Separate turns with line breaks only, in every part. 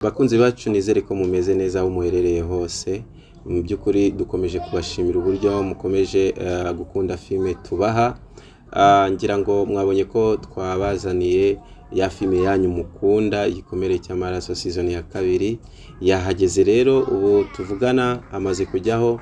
Bakunzi bacu, nizere ko mumeze neza aho muherereye hose. Mu by'ukuri dukomeje kubashimira uburyo mukomeje gukunda filime tubaha. Ngira ngo mwabonye ko twabazaniye ya filime yanyu mukunda, Igikomere cy'Amaraso season ya kabiri yahageze. Rero ubu tuvugana hamaze kujyaho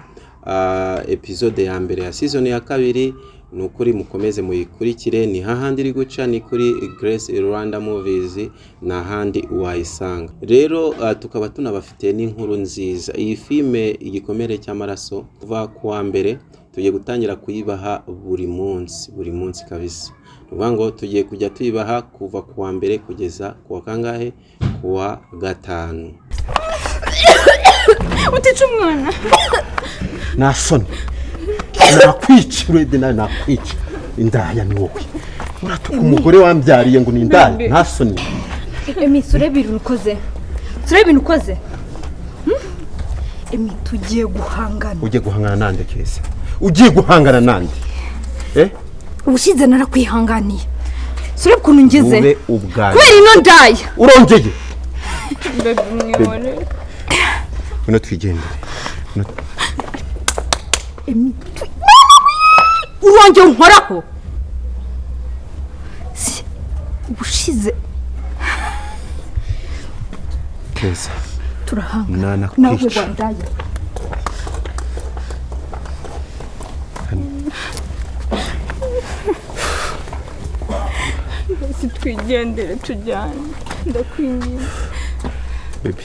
episode ya mbere ya season ya kabiri. Ni ukuri mukomeze muyikurikire, ni hahandi iri guca, ni kuri Grace Rwanda Movies, ni ahandi wayisanga. Rero tukaba tunabafitiye n'inkuru nziza. Iyi filime Igikomere cy'Amaraso, kuva ku wa mbere tugiye gutangira kuyibaha buri munsi, buri munsi kabisa. Ni ukuvuga ngo tugiye kujya tuyibaha kuva ku wa mbere kugeza ku wa kangahe? Ku wa gatanu.
Utica umwana.
Nta soni, nakwica urebye nawe, nakwica. Indaya ni wowe, uratuka umugore wambyariye ngo ni indaya, nta soni.
Emi, turebe ibintu ukoze, turebe ibintu ukoze. Emi, tugiye guhangana.
Ugiye guhangana nande, Keza? Ugiye guhangana nande, eh?
Ubushize narakwihanganiye, turebe ukuntu ngize.
Ube ubwanjye.
Kubera ino ndaya.
Urongeye. Ngwino twigendere.
Emi, urongeye unkoraho. Si ubushize.
Keza.
Turahangana nawe.
Nanakwica.
Wandaya.
Si twigendere, tujyane, ndakwinginze.
Baby,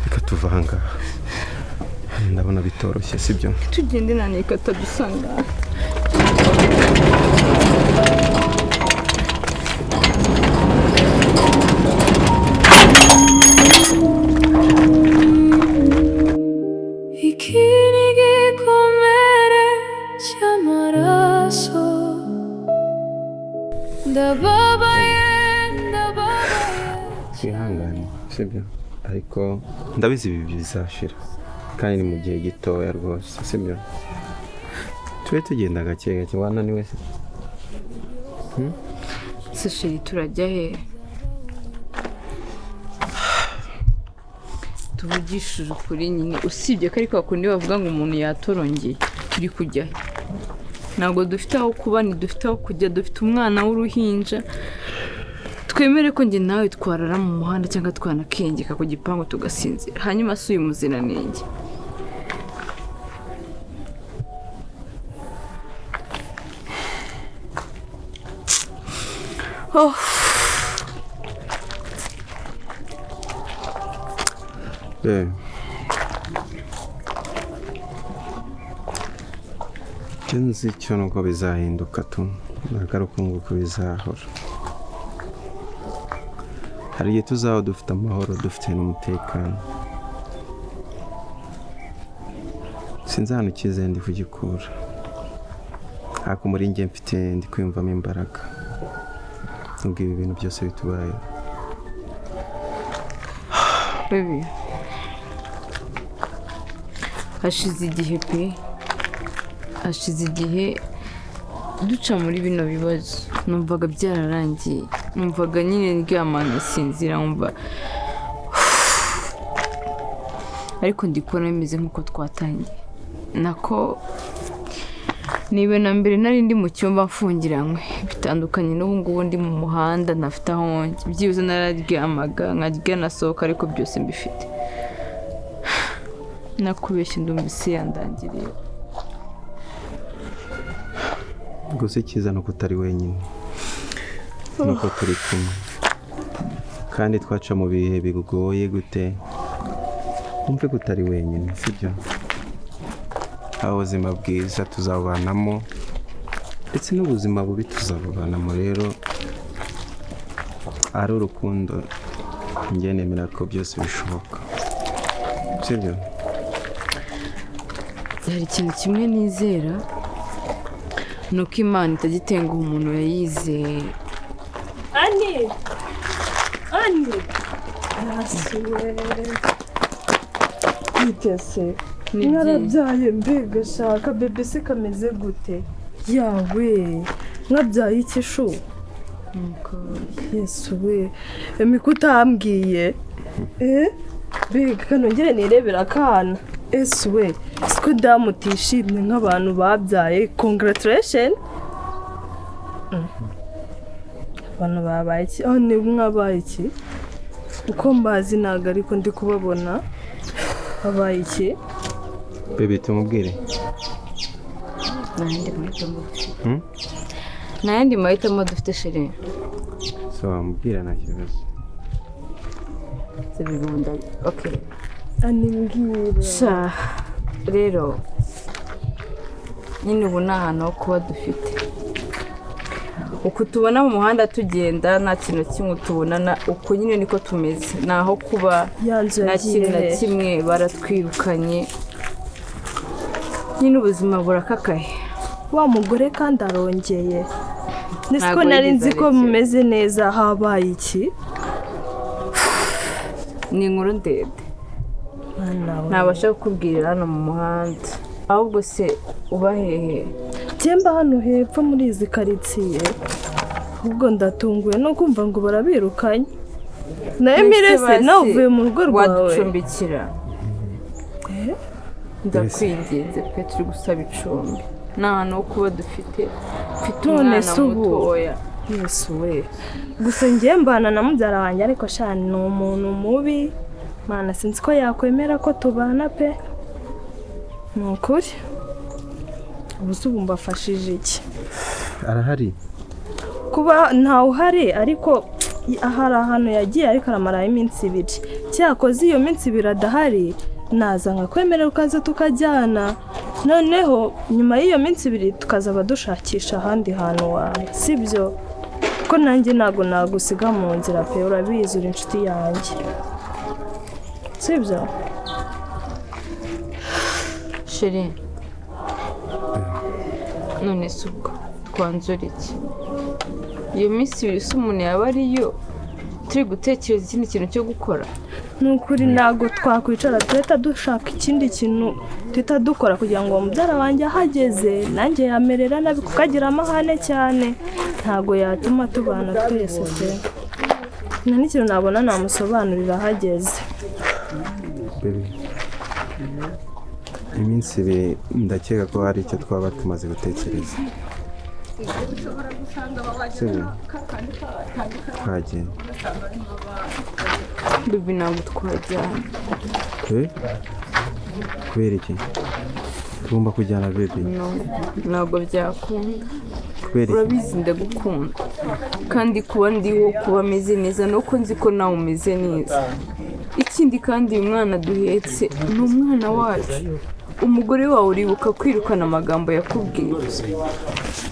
reka tuva ahangaha. Hano ndabona bitoroshye, sibyo?
Tugende, nanika atadusanga.
Iki ni igikomere cy'amaraso, ndababaye, ndababaye.
Twihangane, sibyo? Ariko ndabizi ibi bizashira kandi ni mu gihe gitoya rwose, sibyo? Tube tugenda gake gake. Wananiwe se?
Se chéri, turajya he? Tuvugishije ukuri nyine, usibye ko ariko bakundi bavuga ngo umuntu yatorongeye, turi kujya he? Ntabwo dufite aho kuba, ntidufite aho kujya, dufite umwana w'uruhinja. Twemere ko njye nawe twarara mu muhanda cyangwa twanakengeka ku gipangu tugasinzira, hanyuma si uyu muziranenge. Oh.
Icyo nzi cyo ni uko bizahinduka tu, ntabwo ari uko nguko bizahora. Hari igihe tuzaba dufite amahoro, dufite n'umutekano. Sinzi ahantu icyizere ndi kugikura, ariko muri njye mfite, ndi kwiyumvamo imbaraga nubwo ibi bintu byose bitubayeho.
Baby, hashize igihe pe, hashize igihe duca muri bino bibazo. Numvaga byararangiye, numvaga nyine ndyama nsinzira, nkumva, ariko ndi kubona bimeze nk'uko twatangiye. Nako niba na mbere nari ndi mu cyumba mfungiranywe, bitandukanye n'ubu ngubu ndi mu muhanda ntafite aho njya. Byibuze nararyamaga nkarya, nasohoka, ariko byose mbifite. Nakubeshye, ndumva isi yandangiriye.
Gusa icyiza ni uko utari wenyine, nuko turi kumwe, kandi twaca mu bihe bigoye gute, wumve ko utari wenyine, sibyo? Aho ubuzima bwiza tuzabubanamo ndetse n'ubuzima bubi tuzabubanamo. Rero ari urukundo, njye nemera ko byose bishoboka, sibyo?
Hari ikintu kimwe nizera, ni uko Imana itajya itenguha umuntu yayizeye.
Ani! Ani! Nasuwe! Bitese.
Ni byiza.
Mwarabyaye mbega, shaka bébé se kameze gute? Yawe! Mwabyaye iki shu? Yesu we, Emi ko utambwiye? Mbega kanongere nirebera akana. Yesu we, siko damu utishimye nk'abantu babyaye. Congratulation. Abantu babaye iki? Oh, ni mwabaye iki? Uko mbazi ntabwo ariko ndi kubabona. Babaye iki?
Bebe tumubwire.
Nta yandi mahitamo dufite chérie.
So wamubwira nta kibazo.
Okay.
Ani mbwira.
Sha rero nyine ubu ni ahantu ho kuba dufite. Uku tubona mu muhanda tugenda nta kintu kimwe tubonana, uku nyine niko tumeze, ni aho kuba nta kintu na kimwe, baratwirukanye nyine ubuzima burakakaye.
Wa mugore kandi arongeye. Nisiko nari nzi ko mumeze neza, habaye iki?
Ni inkuru ndende ntabasha kukubwirira hano mu muhanda. Ahubwo se uba hehe?
Jemba hano hepfo muri izi karitsiye. Ubwo ndatunguye no kumva ngo barabirukanye. Na Emirese nawe uvuye mu rugo rwawe
waducumbikira. Ndakwinginze pe, turi gusaba icumbi. Nta hantu ho kuba dufite. Mfite umwana mutoya.
Yesu we. Gusa ngiye mbana na mubyara wanjye ariko sha ni umuntu mubi. Mana sinzi ko yakwemera ko tubana pe. Ni ukuri. Ubu ubu mbafashije iki?
Arahari.
Kuba ntawe uhari ariko ahari ahantu yagiye ariko aramara iminsi ibiri. Cyakoze iyo minsi ibiri adahari naza nkakwemerera ukaza tukajyana. Noneho nyuma y'iyo minsi ibiri tukazaba dushakisha ahandi hantu wawe, sibyo? Ko nanjye ntago nagusiga mu nzira pe, urabizi uri inshuti yanjye, sibyo?
Chérie, none se ubwo twanzura iki? Iyo minsi ibiri se umuntu yaba ariyo turi gutekereza ikindi kintu cyo gukora?
Ni ukuri ntabwo twakwicara duhita dushaka ikindi kintu duhita dukora kugira ngo mubyara wanjye ahageze nanjye yamerera nabi kuko agira amahane cyane, ntabwo yatuma tubana twese pe. Nta n'ikintu nabona namusobanurira ahageze.
Iminsi ibiri ndakeka ko hari icyo twaba tumaze gutekereza. Twagenda.
Bibi ntabwo twajyana.
Kubera iki? Tugomba kujyana bebe.
Ntabwo byakunda. Urabizi ndagukunda. Kandi kuba ndiho kuba ameze neza nuko nzi ko nawe umeze neza. Ikindi kandi uyu mwana duhetse ni umwana wacu. Umugore wawe uribuka kwirukana amagambo yakubwiye.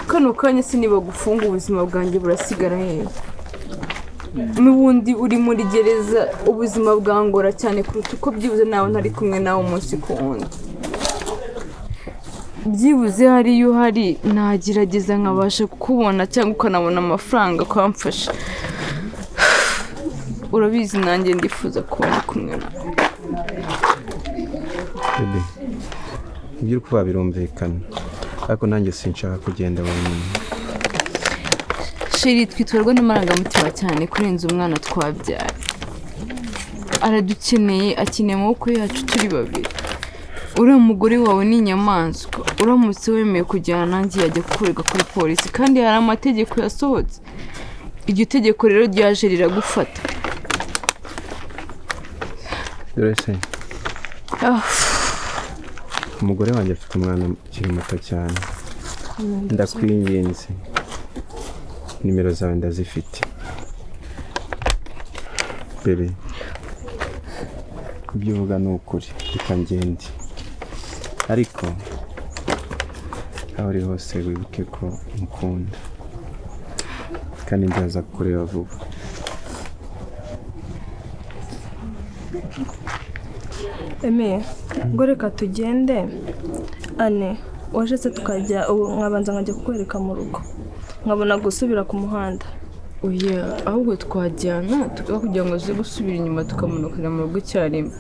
Kano kanya sinibagufunga ubuzima bwanjye burasigara hehe? N'ubundi uri muri gereza ubuzima bwangora cyane kuruta uko byibuze nawe ntari kumwe nawe umunsi ku wundi. Byibuze hariyo uhari nagerageza nkabasha kukubona cyangwa ukanabona amafaranga ukamfasha. Urabizi nanjye ndifuza kuba ndi kumwe nawe.
Bebe, ibyo uri kuvuga birumvikana ariko nanjye sinshaka kugenda wenyine.
Chérie, twitwarwa n'amarangamutima cyane kurenza umwana twabyaye. Aradukeneye, akeneye amaboko yacu turi babiri. Uriya mugore wawe ni inyamaswa. Uramutse wemeye kujyana nanjye yajya kukurega kuri polisi, kandi hari amategeko yasohotse. Iryo tegeko rero ryaje riragufata.
Dore se, umugore wanjye afite umwana ukiri muto cyane. Ndakwinginze, nimero zawe ndazifite. Bebe, ibyo uvuga ni ukuri, reka ngende. Ariko aho uri hose wibuke ko mukunda kandi nzaza kukureba vuba.
Eme, ngo reka tugende. Ane, waje se tukajya nkabanza nkajya kukwereka mu rugo nkabona gusubira ku muhanda.
Oya, ahubwo twajyana kugira ngo aze gusubira inyuma tukamanukira mu rugo icyarimwe.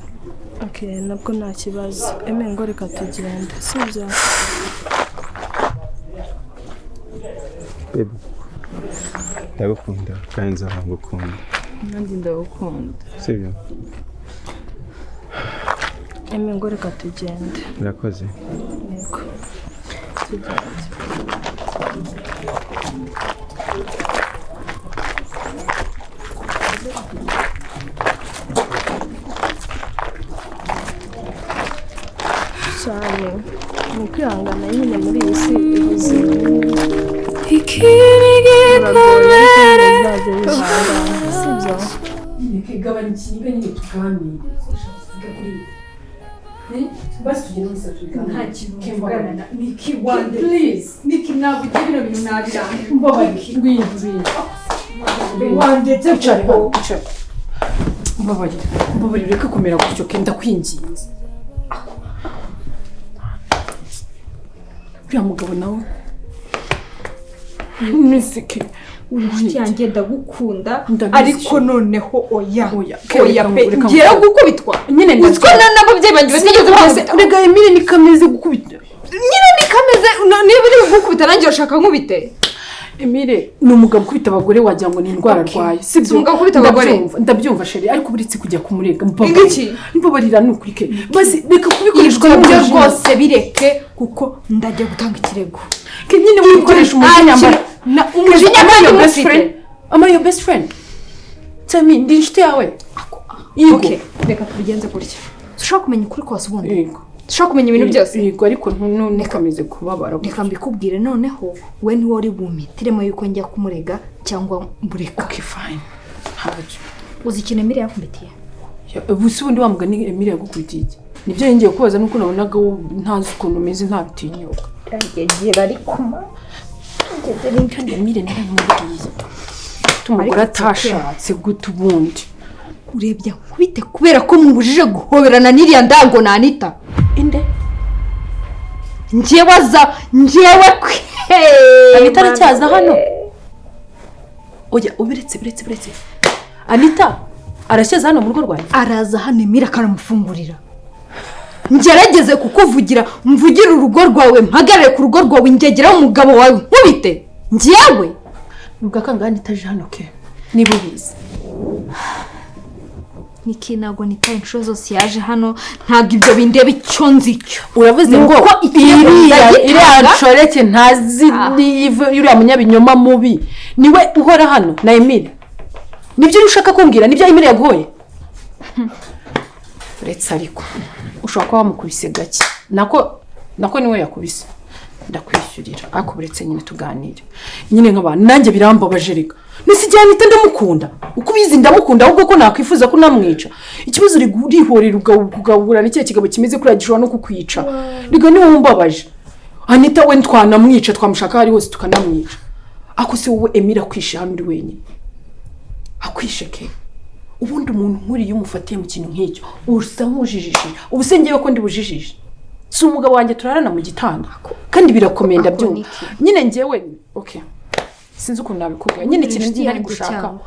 Okay, nabwo nta kibazo. Eme, ngo reka tugende, sibyo?
Bebe, Ndagukunda kandi nzahora ngukunda.
Nanjye ndagukunda.
Sibyo?
Emi, ngo reka tugende.
Urakoze.
Yego. Cyane ni ukwihangana nyine muri iyi si ubuzima
Ikiri gikomere
bizajya bihangana, sibyo?
Gabanya ikiniga nyine tuganire. Ushaka kuri basi tugende muri salo tubiganire.
Nta kintu mvugana na Niki wande.
Please.
Niki, ntabwo ugira bino bintu nabirambiwe.
Mbabarira, ngwino, ngwino.
Wandetse.
Icara hano, icara. Mbabarira, mbabarira, ureke kumera gutyo ke, ndakwinginze. Uriya mugabo nawe nisike.
Inshuti yanjye, ndagukunda.
Ndabizi.
Ariko noneho oya.
Oya.
Oya pe.
Reka
ngiye gukubitwa.
Nyine
Uzi ko n'ababyeyi banjye batigeze bankubita?
Rega Emile niko ameze gukubita.
Nyine niko ameze. Niba uri gukubita nanjye urashaka nkubite?
Emile ni umugabo ukubita abagore, wagira ngo ni indwara arwaye, sibyo?
Si umugabo ukubita abagore.
Ndabyumva, ndabyumva chérie, ariko uretse kujya kumurega,
Ingiki?
mbabarira, ni ukuri ke, basi reka kubikoreshwa
Ibyo byo
n'umujinya.
rwose bireke, kuko ndajya gutanga ikirego.
Ke nyine wikoresha umujinya.
Nta
Na
umujinya
Am I
kandi
your best
mufite.
friend? Am I your best friend? Tell me, ndi inshuti yawe? Yego.
Okay, reka tubigenze gutya. Dushobora kumenya ukuri kose ubundi.
Yego.
Dushobora kumenya ibintu byose.
Yego, ariko ntukomeze kubabara.
Reka mbikubwire noneho, we ntiwari bumpitiremo yuko njya kumurega cyangwa mbureka.
Okay, fine, ntacyo.
Uzi ikintu Emile yankubitiye?
Ubu se ubundi wa mugani Emile yagukubitiye iki? Nibyo yongeye kubaza, nuko nabonaga wowe ntazi ukuntu umeze ntabitinyuka.
Ngegera ariko ma.
Kandi Emile naramubwiye umugore
Ariko it's okay.
atashatse guta ubundi.
Urebye nkubite kubera ko mubujije guhoberana n'iriya ndango na Anita.
Inde?
Njyewe aza njyewe kwe.
Anita aracyaza hano? Oya, ubiretse, biretse, biretse. Anita aracyaza hano mu rugo rwanjye?
Araza hano, Emile akanamufungurira. Ngerageze kukuvugira, mvugire urugo rwawe, mpagarare ku rugo rwawe, ngegeraho umugabo wawe nkubite njyewe?
Nubwo kangahe Anita aje hano ke, niba ubizi?
Niki, ntabwo nitaye inshuro zose yaje hano, ntabwo ibyo bindeba. Icyo nzi cyo
Uravuze ngo
Nuko ikirego
iriya
ndagitanga.
Iriya nshoreke ntazi niba uriya munyabinyoma mubi niwe uhora hano na Emile. Nibyo uri ushaka kumbwira? Nibyo Emile yaguhoye? Uretse ariko ushobora kuba wamukubise gake, nako niwe yakubise, ndakwishyurira. Ariko uretse nyine tuganire nyine nk'abantu, nanjye birambabaje. Reka nisigaye Anita ndamukunda, uko ubizi ndamukunda, ahubwo ko nakwifuza ko namwica. Ikibazo uri urihorera ugahura n'ikiriya kigabo kimeze kuriya gishobora no kukwica. Reka niwe wumbabaje. Anita we twanamwica, twamushaka aho ari hose tukanamwica. Ako se wowe Emile akwishe hano uri wenyine, akwishe ke, ubundi umuntu nk'uriya umufatiye mu kintu nk'icyo usa nk'ujijishije. Ubu se ngewe ko ndi bujijishe? Si umugabo wanjye turarana mu gitanda, kandi birakomeye,
Ako
ndabyumva.
Niki.
Nyine ngewe, okay, sinzi ukuntu nabikubwira nyine. Ikintu
Inshuti
ntari
yanjye
gushaka
cyangwa?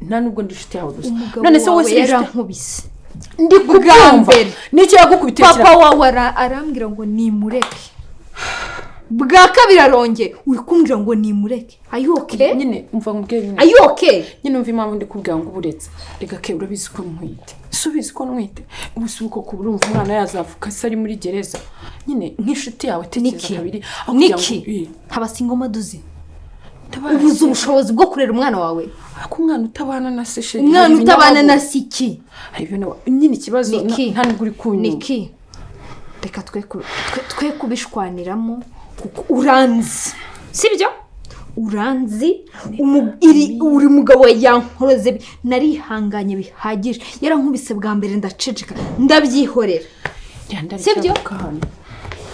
Nta nubwo ndi inshuti yawe gusa.
Umugabo
None se wowe
wawe
si inshuti?
yarankubise.
Ndi kubyumva.
Mbere.
Nicyo yagukubitiye?
Papa wawe arambwira ngo nimureke. Bwa kabiri arongeye, uri kumbwira ngo nimureke. Are you okay?
Nyine umva nkubwire nyine.
Are you okay?
Nyine umva impamvu ndi kubwira ngo uburetse. Reka ke, urabizi ko ntwite, si ubizi ko ntwite? Ubu si uko kuba urumva umwana yazavuka se ari muri gereza? Nyine nk'inshuti yawe, tekereza
Niki.
kabiri aho kugira ngo
Niki,
Eh,
haba single mother.
Ndabazi.
Ubuze ubushobozi bwo kurera umwana wawe?
Ariko umwana utabana na se, chérie,
Umwana
hari
utabana na
ibintu
siki?
Hari ibintu nyine ikibazo
Niki.
nta nubwo uri kunyumva.
Niki, reka twe kubishwaniramo, kuko uranzi, sibyo? Uranzi, uri mugabo yankoroze, narihanganye bihagije. Yarankubise bwa mbere ndaceceka, ndabyihorera, sibyo?
Hano.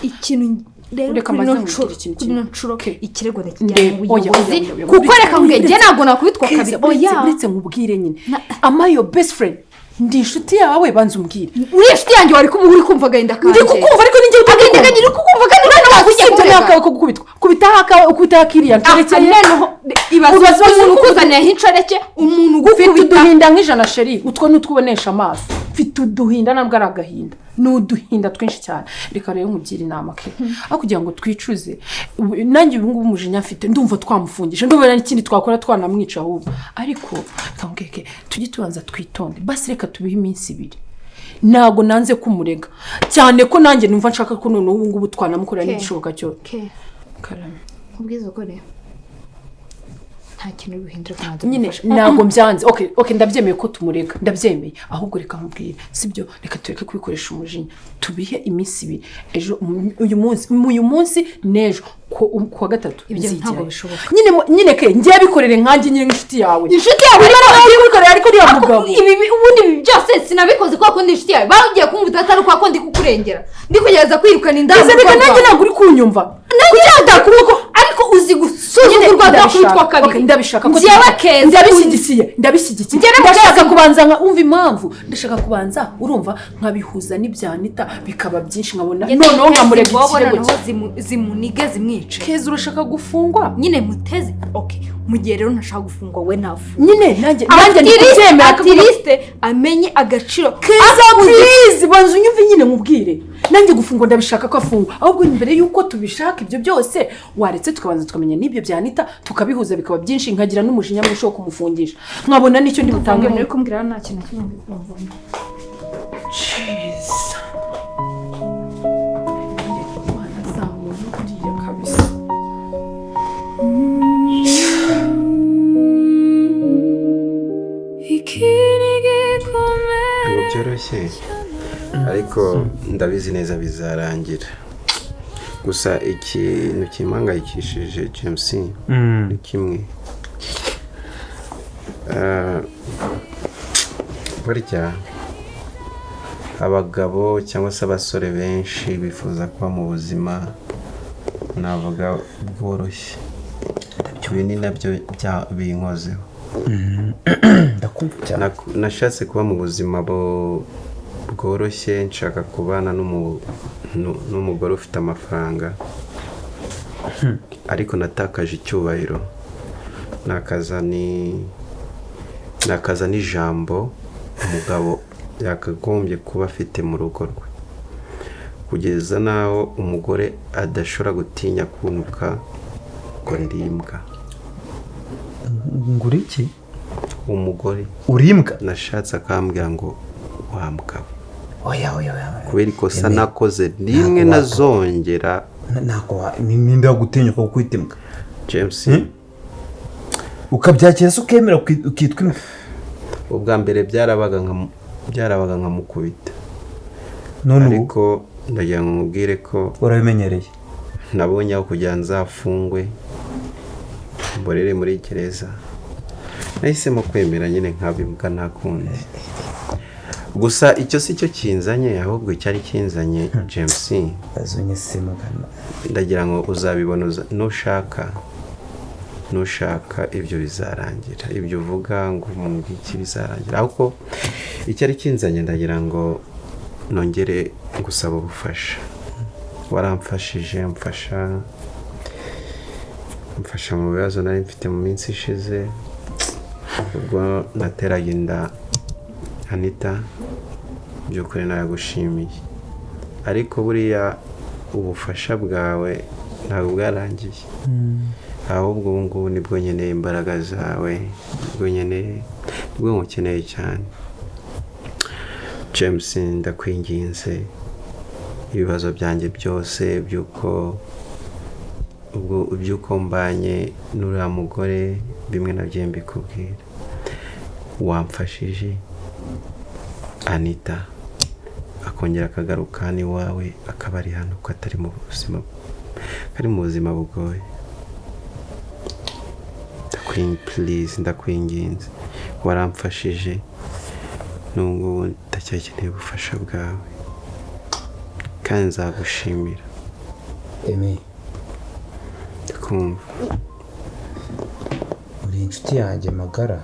Ikintu rero,
Reka
kuri
mbanze
ino nshuro
nkubwire ikintu
kuri ino
kimwe.
nshuro
Okay.
ikirego ndakijyana mu
Oya, oya,
buyobozi,
oya, oya,
kuko
uretse-
reka nkubwire, njye
uretse-
ntabwo nakubitwa
Keza,
kabiri, oya.
Uretse nkubwire nyine, am I your best friend? Ndi inshuti yawe? Banza umbwire.
Uri inshuti yanjye, wari kuba uri kumva agahinda kanjye.
Ndi kukumva, ariko ninjye
Agahinda kanjye uri kukumva, kandi noneho ujya
usibye
kumurega.
n'akawe ko gukubitwa, kubitaho akawe, ukubitaho akiriya nshoreke.
Aha, noneho ibaze
Ubaze
umuntu
umuntu
ukuzaniraho inshoreke, umuntu
Ufite
ugukubita.
uduhinda nk'ijana, chérie, utwo ni utwo ubonesha amaso. Mfite uduhinda, ntabwo ari agahinda, ni uduhinda twinshi cyane. Reka rero nkugire inama ke, aho kugira ngo twicuze, nanjye ubu ngubu umujinya mfite, ndumva twamufungisha, ndumva nta n'ikindi twakora, twanamwica ahubwo. Ariko reka nkubwire ke, tujye tubanza twitonde. Basi reka tubihe iminsi 2. Ntabwo nanze kumurega, cyane ko nanjye numva nshaka ko noneho ubu ngubu twanamukorera n'igishoboka cyose.
Ke.
Karame.
Nkubwize ukuri, nta kintu bihindura ku mwanzuro
Nyine
nafashe.
ntabwo mbyanze. Okay, ndabyemeye ko tumurega, ndabyemeye. Ahubwo reka nkubwire, sibyo? Reka tureke kubikoresha umujinya, tubihe iminsi 2. Ejo, uyu munsi n'ejo, ku wa gatatu
Ibyo
nzigerayo.
ntabwo bishoboka.
Nyine ke, njye bikorere nkanjye nyine, nk'inshuti yawe.
Inshuti yawe?
Ariko kubikorera, ariko uriya mugabo.
Ubundi ibi byose sinabikoze kubera ko ndi inshuti yawe. Bagiye kumva atari ukwa ko ndi kukurengera, ndi kugerageza kwirukana inda
Ese
mu
reka
rugo
nanjye
rwawe.
Ntabwo uri kunyumva.
Nanjye ndakumva, ariko uzi gusuzugurwa
Ndabishaka.
bwakubitwa kabiri.
Okay, ndabishaka ko
Njyewe Keza,
ndabishyigikiye, ndabishyigikiye.
Njyewe
Ndashaka
Keza.
kubanza nka umva impamvu ndashaka kubanza, urumva, nkabihuza n'ibyanita bikaba byinshi, nkabona noneho nkamurega ikirego
noneho
cye.
Zimunige zimwice.
Keza, urashaka gufungwa?
Nyine muteze. Okay, mu gihe rero ntashaka gufungwa, we ntafungwa.
Nyine nanjye ndi kubyemera.
At least amenye agaciro.
Keza, please, banza unyumve nyine nkubwire. Nanjye gufungwa ndabishaka ko afungwa. Ahubwo mbere y'uko tubishaka ibyo byose, waretse tukabanza tukamenya n'ibyo byanita, tukabihuza bikaba byinshi, nkagira n'umujinya mwinshi wo kumufungisha, nkabona n'icyo ndi butange
Uri kumbwira nta kintu na kimwe mbikumvamo.
Jeez. Imana zamuntu buriya kabisa.
Ikindi gikomere.
Ntabwo byoroshye, ariko ndabizi neza bizarangira. Gusa ikintu kimpangayikishije, James, ni kimwe. Burya abagabo cyangwa se abasore benshi bifuza kuba mu buzima navuga bworoshye. Ibi ni nabyo binkozeho.
Ndakumva cyane.
Nashatse kuba mu buzima bworoshye, nshaka kubana n'umugore ufite amafaranga, ariko natakaje icyubahiro, nakaza n'ijambo umugabo yakagombye kuba afite mu rugo rwe, kugeza n'aho umugore adashobora gutinya kuntuka ngo ndi imbwa.
Ngo uri iki?
Umugore.
Uri imbwa?
Nashatse akambwira ngo wa mugabo.
Oya, oya, oya.
Kubera ikosa
Eme,
nakoze rimwe,
ntabwo
nazongera.
Ntabwo ninde wagutinyuka kukwita imbwa?
James.
Ukabyakira se, ukemera ukitwa imbwa?
Ubwa mbere byarabaga nkamukubita.
None ubu?
Ariko ndagira ngo nkubwire ko
urabimenyereye.
Nabonye aho kugira ngo nzafungwe mborere muri gereza, nahisemo kwemera nyine nkabimbwa, nta kundi. Gusa icyo si cyo kinzanye, ahubwo icyari kinzanye, James,
Azonye se magana.
ndagira ngo uzabibona, nushaka ibyo bizarangira, ibyo uvuga ngo umuntu iki bizarangira. Ahubwo icyari kinzanye, ndagira ngo nongere gusaba ubufasha. Waramfashije, mfasha mu bibazo nari mfite mu minsi ishize ubwo nateraga inda Anita. By'ukuri naragushimiye, ariko buriya ubufasha bwawe ntabwo bwarangiye. Ahubwo ubu ngubu nibwo nkeneye imbaraga zawe, nibwo nkeneye, nibwo nkukeneye cyane. James, ndakwinginze, ibibazo byanjye byose by'uko mbanye n'uriya mugore, bimwe nabyo mbikubwira, wamfashije Anita akongera akagaruka hano iwawe, akaba ari hano, ko atari mu buzima, ari mu buzima bugoye. Please, ndakwinginze, waramfashije, n'ubu ngubu ndacyakeneye ubufasha bwawe kandi nzagushimira.
Emi.
Ndakumva.
Uri inshuti yanjye magara.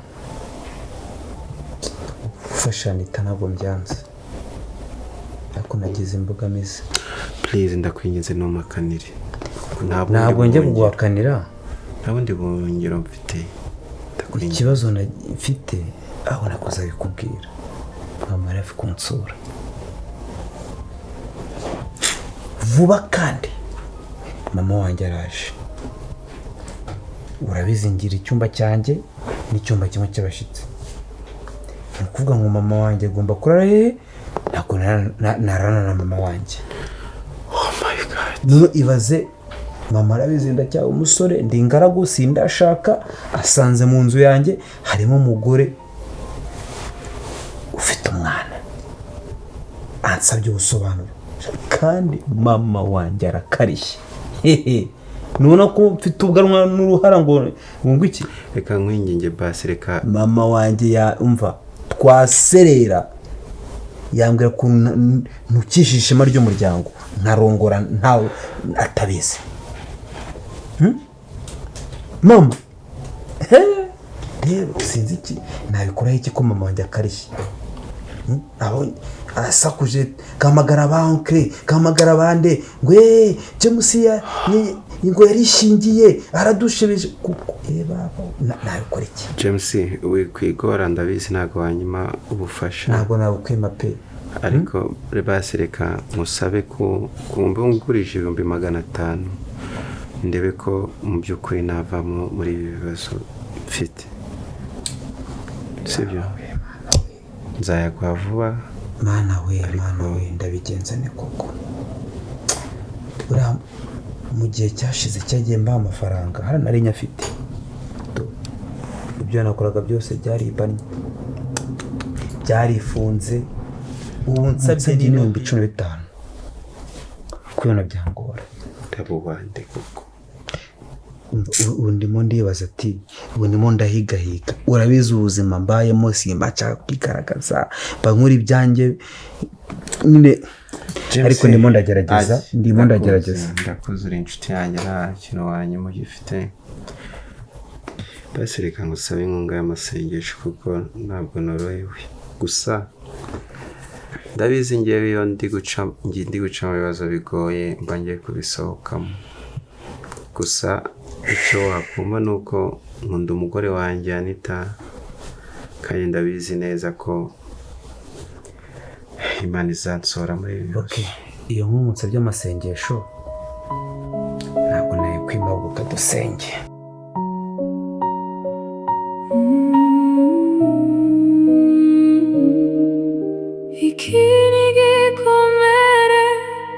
Gufasha Anita ntabwo mbyanze, ariko nagize imbogamizi.
Please, ndakwinginze, ntumpakanire. Nta bundi
Ntabwo njya
buhungiro.
kuguhakanira.
Nta bundi buhungiro mfite, ndakwinginze.
Ikibazo mfite, aho nakoze abikubwira, nta Mariya. hafi kunsura vuba, kandi mama wanjye araje. Urabizi, ngira icyumba cyanjye n'icyumba kimwe cy'abashyitsi. Ni ukuvuga ngo mama wanjye agomba kurara hehe? Ntabwo narana na mama wanjye.
Oh my God.
Noneho ibaze, mama arabizi ndacyari umusore, ndi ingaragu, sindashaka, asanze mu nzu yanjye harimo umugore ufite umwana, ansabye ubusobanuro, kandi mama wanjye arakarishye. Hehe, nubona ko mfite ubwanwa n'uruhara ngo ngo iki?
Reka nkwinginge basi, reka.
Mama wanjye yumva twaserera, yambwira ko ntukishije ishema ry'umuryango, nkarongora ntawe atabizi. Mama he, rero sinzi iki nabikoraho iki, ko mama wanjye akarishye. Aho arasakuje, kamagara ba onkire, kamagara bande, ngo eee James ngo yarishingiye aradushebeje kuko baba nabikora iki?
James, wikwigora, ndabizi ntabwo wanyima ubufasha.
Ntabwo nabukwima pe.
Ariko basi reka musabe ko kumva ngurije 500,000, ndebe ko mu by'ukuri navamo muri ibi bibazo mfite, sibyo? Nzayaguha vuba.
Mana we, mana we, ndabigenza ne koko? Buriya mu gihe cyashize cyagiye mbaha amafaranga, hari nari nyafite. Ibyo nakoraga byose byaribanye, byarifunze. Ubu nsabye 15,000 kubona byangora.
Ndabubande koko.
Ubu ndimo ndibaza ati ubu ndimo ndahigahiga, urabizi ubuzima mbayemo, simba nshaka kwigaragaza, mba nkora ibyanjye nyine, ariko ndimo ndagerageza, ndimo ndagerageza.
Ndakuzi, uri inshuti yanjye, nta kintu wanyuma ugifite. Basi reka ngusabe inkunga y'amasengesho kuko ntabwo norohewe. Gusa ndabizi ngewe iyo ndi guca mu bibazo bigoye mba ngiye kubisohokamo. Gusa icyo wakumva ni uko nkunda umugore wanjye Anita, kandi ndabizi neza ko Imana izansora muri ibi bibazo.
Iyo nkunga nsabye amasengesho ntabwo nayikwima, ahubwo kadusenge.
Iki ni igikomere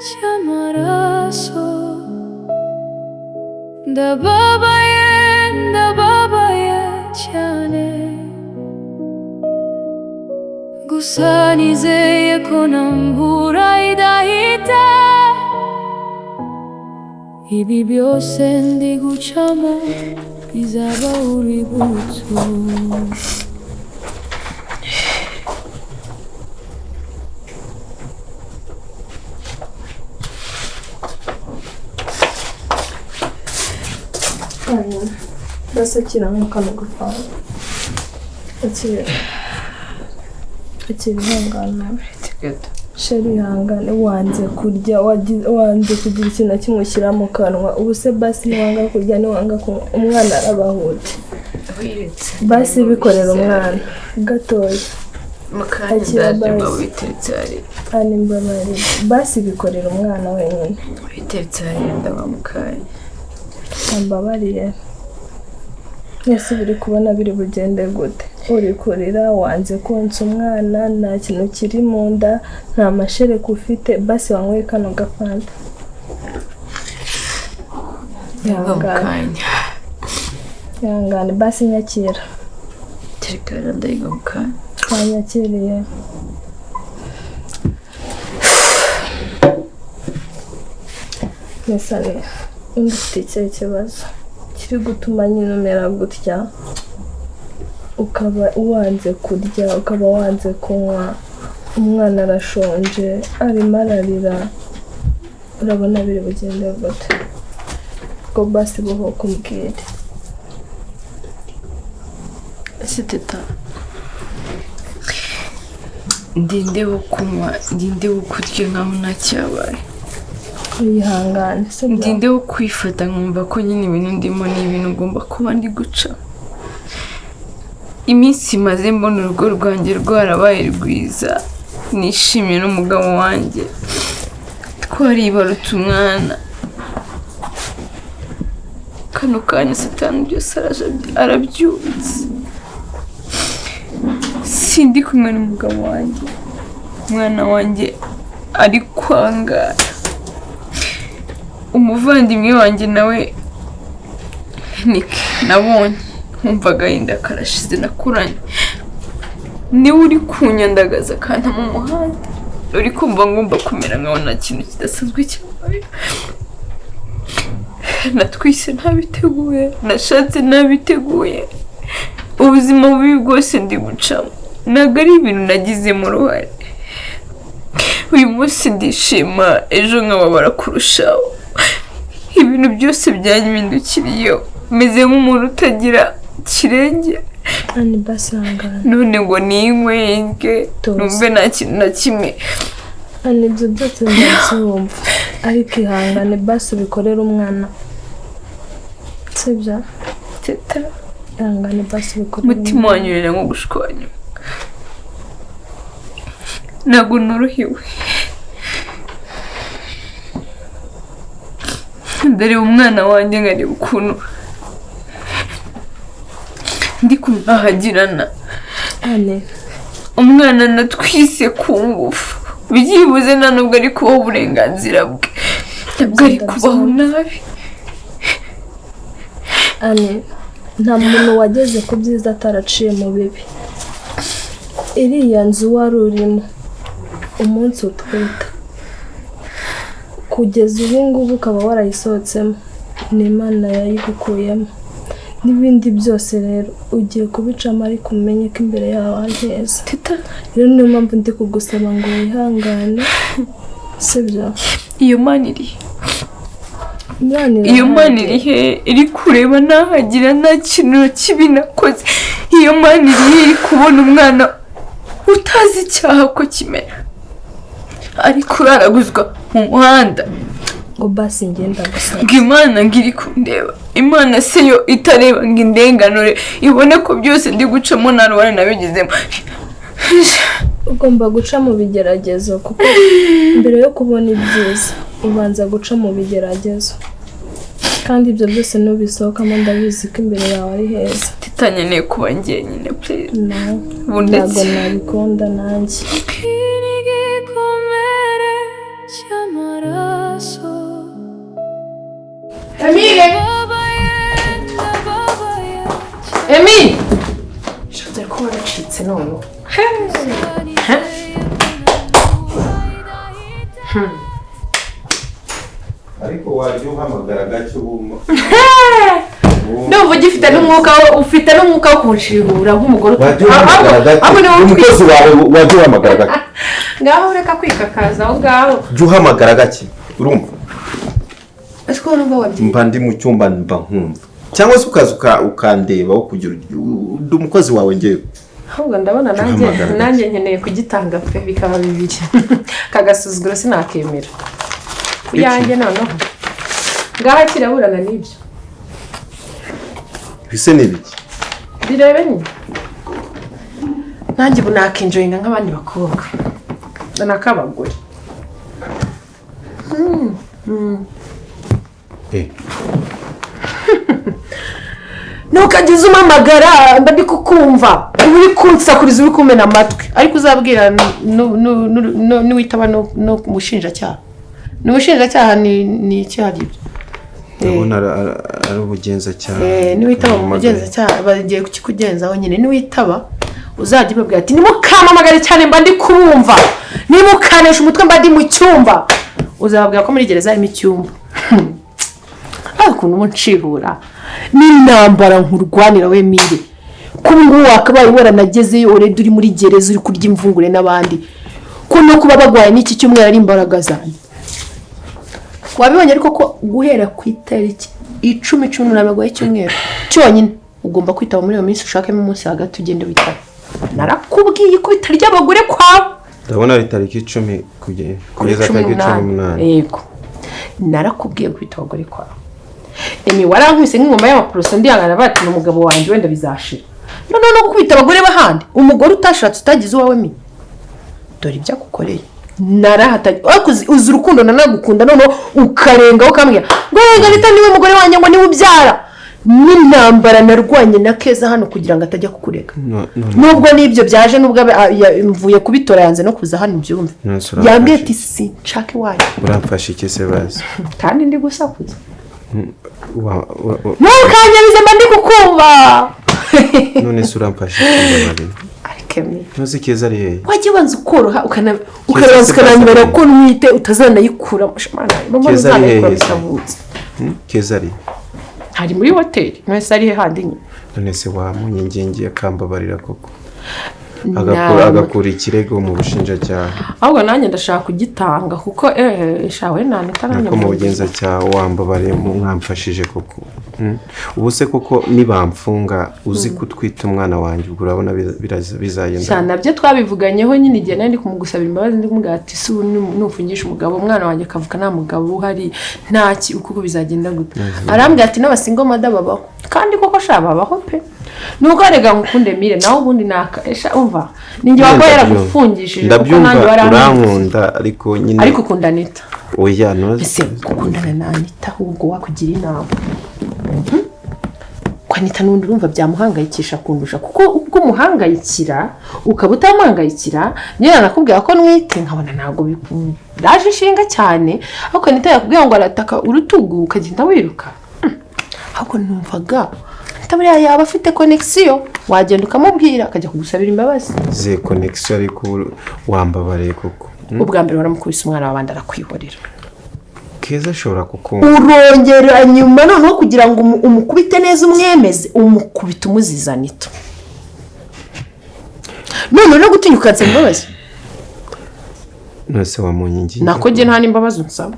cy'amaraso, ndababaye, ndababaye cyane, gusa nizeye ko nta mvura idahita, ibi byose ndi gucamo bizaba urwibutso.
Basi akira nk'akana gupanga, akira, akira, ihangane chérie, ihangane. Wanze kurya, wanze kugira ikintu na kimwe ushyira mu kanwa. Ubu se basi niwanga kurya, niwanga kunywa, umwana arabahute. Basi bikorera umwana gatoya.
Mukanya ndaje bawiteretse hariya.
Ani mbabarira, basi bikorera umwana wenyine.
Witeretse hariya ndaba mukanya.
Mbabarire. Ese biri kubona biri bugende gute? Uri kurira, wanze konsa umwana, nta kintu kiri mu nda, nta mashereka ufite, basi wanyweye kano gafanta.
Ihangane.
Ihangane, basi nyakira.
Tereka ndayiga mukanya.
Wanyakiriye. Mesane, undi ufite ikihe kibazo kiri gutuma nyine umera gutya, ukaba wanze kurya, ukaba wanze kunywa, umwana arashonje, arimo ararira, urabona biri bugende gute? Ngo basi buhoka umbwire.
Ese teta, ndinde wo kunywa, ndinde wo kurya nkaho ntacyabaye.
Wihangane.
Ndinde wo kwifata nkumva ko nyine ibintu ndimo ni ibintu ngomba kuba ndi guca. Iminsi maze mbona urugo rwanjye rwarabaye rwiza, Nishimye n'umugabo wanjye, twaribarutse umwana. Kano kanya satani byose araje arabyutse. Sindi kumwe n'umugabo wanjye, umwana wanjye ari kwangara, umuvandimwe wanjye nawe Nick nabonye nkumva agahinda karashize nakuranye, niwe uri kunyandagaza akanta mu muhanda, uri kumva ngomba kumera nkaho nta kintu kidasanzwe cyabaye. Natwise ntabiteguye, nashatse ntabiteguye, ubuzima bubi bwose ndi gucamo ntabwo ari ibintu nagizemo uruhare. Uyu munsi ndishima, ejo nkababara kurushaho. Ibintu byose byanyimindukiriyeho, meze nk'umuntu utagira kirenge.
Ani basangana.
None ngo ninywe ndye numve nta kintu na kimwe.
Ani ibyo byose ndabyumva, ariko ihangane basi ubikorere umwana, sibyo?
Teta,
ihangane basi ubikorere
umutima wanyurira nko gushwanyuka, ntabwo norohewe. Ndareba umwana wanjye nkareba ukuntu ndi kumwahagirana. Umwana natwise ku ngufu, byibuze nta nubwo ari kubaho uburenganzira bwe, ntabwo ari kubaho nabi.
Ane, nta muntu wageze ku byiza ataraciye mu bibi. Iriya nzu wari urimo umunsi utwita kugeza ubu ngubu ukaba warayisohotsemo, ni Imana yayigukuyemo. N'ibindi byose rero ugiye kubicamo, ariko umenye ko imbere yawe ari heza. Rero niyo mpamvu ndi kugusaba ngo wihangane, sibyo?
Iyo Mana iri, iyo Mana iri he? Iri kureba nahagira nta kintu kibi nakoze. Iyo Mana iri he? Iri kubona umwana utazi icyaha ko kimera, ari kuraraguzwa mu muhanda.
Ngo basi ngenda gusa
ngo Imana ngo iri kundeba. Imana se yo itareba ngo indenganure ibone ko byose ndi gucamo nta ruhare nabigizemo.
Ugomba guca mu bigeragezo, kuko mbere yo kubona ibyiza ubanza guca mu bigeragezo, kandi ibyo byose nubisohokamo ndabizi ko imbere yawe ari heza.
Titanyeneye kuba njyenyine please.
Ntabwo nabikunda nanjye.
Emile! Emile! Dore ko waracitse noneho.
Ariko wajya uhamagara gake ubu.
Ndumva ugifite n'umwuka, ufite n'umwuka wo kunshihura nk'umugore.
Wajya uhamagara gake. Umukozi wawe wajya uhamagara gake.
Ngaho ureka kwikakaza aho ngaho.
Jya uhamagara gake, urumva?
Mba
Mba ndi mu cyumba mba nkumva, cyangwa se ukaza ukandeba wo kugira undi umukozi wawe ngewe.
Ahubwo ndabona nanjye nkeneye kugitanga pe, bikaba bibiri. Kagasuzuguro sinakemera kuyanjye noneho. Ngaho kiraburana n'ibyo
bise n'ibiki
birebe nyine. Nanjye ubu nakinjoyinga nk'abandi bakobwa nak'abagore. Ntukageze umamagara mba ndi kukumva, uri kunsakuriza, uri kumena amatwi. Ariko uzabwira n'uwitaba n'umushinjacyaha. N'umushinjacyaha ni icyaha ibyo.
Ndabona ari ubugenzacyaha.
N'uwitaba mu bugenzacyaha bagiye kukikugenzaho nyine. N'uwitaba uzajya ubabwira ati nimukamamagare cyane mba ndi kubumva, nimukanesha umutwe mba ndi mu cyumba. Uzababwira ko muri gereza harimo icyumba. Ukuntu ubu nshihura n'intambara nkurwanira we Mire, ko ubu ngubu wakabaye waranagezeyo urede uri muri gereza uri kurya imvungure n'abandi, ko no kuba bagwaye n'iki cyumweru ari imbaraga zanjye. Wabibonye ariko ko guhera ku itariki 10 18 bagwaye icyumweru cyonyine ugomba kwitaba muri iyo minsi, ushakemo umunsi hagati ugende witaba. Narakubwiye ko bitarya abagore kwawe.
Ndabona ari tariki 10 kugeza tariki 18.
Yego, narakubwiye kwitaba abagore kwawe. Emi warankubise nk'ingoma y'amaporoso ndihangana bati ni umugabo wanjye wenda bizashira. None no gukubita abagore bahandi, umugore utashatse utagize uwawe mi. Dore ibyo agukoreye. Narahatanye, ariko uzi urukundo nanagukunda, noneho ukarengaho ukambwira ngo rega Anita niwe mugore wanjye, ngo niwe ubyara. N'intambara narwanye na Keza hano kugira ngo atajya kukurega.
None
Nubwo n'ibyo byaje, nubwo mvuye kubitora, yanze no kuza hano byumve.
None se uramfasha
Yambwiye ati sinshaka iwanyu.
Uramfasha iki se bazi?
Kandi ndi gusakuza.
Wa
Ntukanyabize, mba ndi kukumva.
None se uramfasha iki, mbabarira?
Ariko Emi,
Ntuzi Keza ari hehe?
Wajya ubanza ukoroha, ukanabanza
se
ukananibara
bazi
ko nwite utazanayikuramo. Shamana, mama.
Keza ari
Uzanayikura
hehe se?
bitavutse.
Keza ari
Hari muri hoteli, mwese ari he handi nyine?
None se wamunyingingiye akambabarira koko, agakura ikirego mu bushinjacyaha?
Ahubwo nanjye ndashaka kugitanga kuko shawe nanita nanjye
Nako mu bugenzacyaha. Wambabariye, mwamfashije koko? Ubu se koko nibamfunga, uzi ko utwite umwana wanjye, ubwo urabona bizagenda?
Cyane, nabyo twabivuganyeho nyine igihe nari ndi kumugusabira imbabazi, ndi kumubwira ati si ubu nufungisha umugabo, umwana wanjye akavuka nta mugabo uhari, nta ki, uko bizagenda gute? Arambwira ati n'aba single mother babaho, kandi koko sha babaho pe. Nubwo rega ngukunde mire, nawe ubundi naka esha umva ninjye waba yaragufungishije kuko
Ndabyumva.
nanjye warankunze.
Urankunda, ariko nyine
Ariko ukunda Anita.
Oya, ntuzi.
Ese gukundana na Anita, ahubwo wakugira inama ko Anita n'ubundi urumva byamuhangayikisha kundusha, kuko ubwo umuhangayikira ukaba utamuhangayikira. Niyo nakubwira ko nwite nkabona ntabwo biraje ishinga cyane, ariko Anita yakubwira ngo arataka urutugu ukagenda wiruka. Ahubwo numvaga Anita buriya yaba afite connexion, wagenda ukamubwira akajya kugusabira imbabazi.
Ze connexion, ariko wambabariye koko?
Ubwa mbere waramukubise umwana w'abandi arakwihorera.
Keza ashobora kukumva.
Urongera nyuma noneho kugira ngo umukubite neza, umwemeze, umukubite umuziza Anita, none no gutinyuka ukansaba imbabazi.
None se wamunyingingiye?
Nako njye nta n'imbabazi unsaba.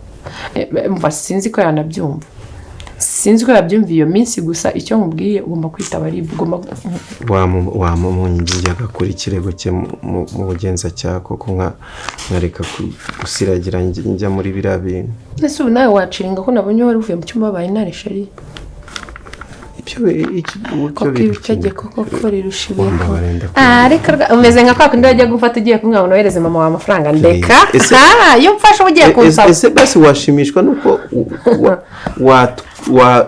Mva sinzi ko yanabyumva, sinzi ko yabyumva iyo minsi. Gusa icyo nkubwiye, ugomba kwitaba RIB, ugomba
Wamunyingingiye agakura ikirego cye mu bugenzacyaha koko, nkareka gusiragira njya muri biriya bintu?
Ese ubu nawe waciringa ko nabonye wari uvuye mu cyumba wabaye intare, chéri?
Ibyo ibyo
Koko itegeko koko rirusha ibintu.
Wambabariye, ndakunda.
Ah, reka umeze nka kwa kundi wajya gufata ugiye kumwe ngo nohereze mama wawe amafaranga, ndeka.
Ese-
Ah, iyo mfashe uba ugiye kunsaba.
Ese basi washimishwa nuko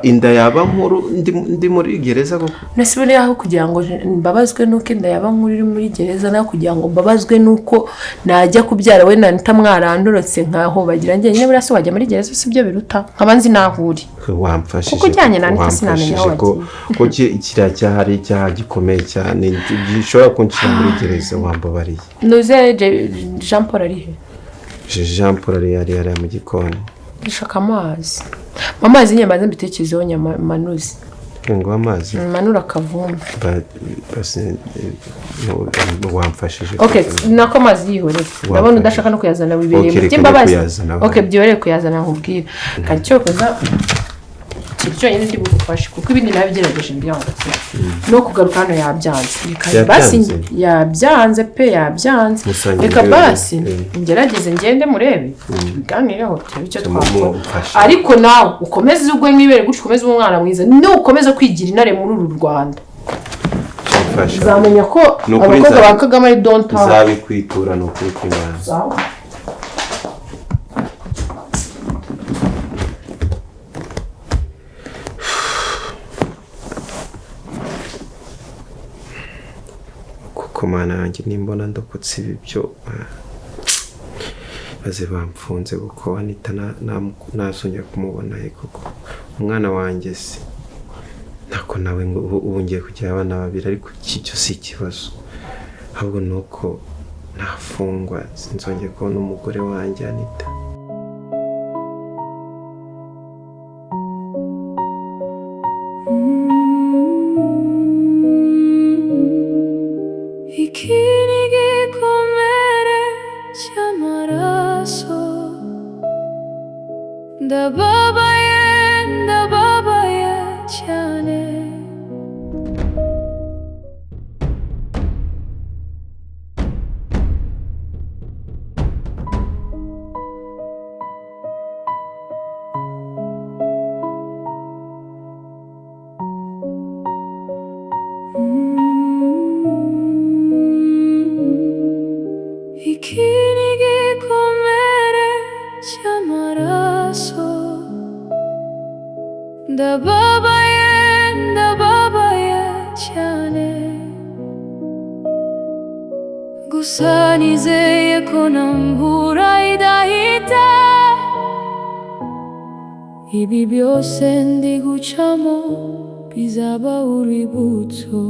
inda yaba nkuru ndi muri gereza koko?
Nese buriya aho kugira ngo mbabazwe n'uko inda yaba nkuru iri muri gereza, naho kugira ngo mbabazwe n'uko najya kubyara we nanita mwarandorotse nkaho bagira njyenyine, buriya se wajya muri gereza si byo biruta nkaba nzi naho uri?
Wamfashije.
Kuko ujyanye na Anita sinamenya aho
Wamfashije ko kiriya cyaha ari icyaha gikomeye cyane gishobora kunshyira muri gereza, wambabariye?
Nuze Jean Paul ari he?
Jean Paul ari hariya mu gikoni.
Ndashaka amazi, amazi nyine mbanze mbitekerezeho nyama manuzi.
Ngo amazi?
Manura akavumbi.
Basi, wamfashije.
Ok, nako amazi yihorere, ndabona udashaka no kuyazana, wibereye
Ok,
mu
reka
by'imbabazi.
njye kuyazana.
Ok, byihorere kuyazana. Nkubwire kandi cyokoza ikintu cyonyine ndi bugufashe, kuko ibindi nabigerageje mbyanga no kugaruka hano yabyanze. Reka
Yabyanze?
basi, yabyanze pe, yabyanze.
Musangire
Reka
rero,
basi ngerageze ngende murebe, tubiganireho, turebe icyo twakora.
Mumfashe.
Ariko nawe ukomeze ugwe mwibere gutyo, ukomeze ube umwana mwiza. Nukomeza kwigira intare muri uru Rwanda,
Mfasha.
uzamenya ko
Ni ukuri
abakobwa ba Kagame ari donta.
Nzabikwitura, ni ukuri kw'Imana.
Sawa.
Kuko Mana yanjye, nimbona ndokotse ibi byo, baze bamfunze, kuko Anita nazongera kumubona he koko? Umwana wanjye se ntako nawe ngo ubu ngiye kugira abana babiri, ariko iki cyo si ikibazo, ahubwo ni uko nafungwa sinzongera kubona umugore wanjye Anita.
Iki ni igikomere cy'amaraso. Ndababaye, ndababaye cyane. Iki ni igikomere cy'amaraso. Ndababaye, ndababaye cyane. Gusa nizeye ko nta mvura idahita. Ibi byose ndi gucamo bizaba urwibutso.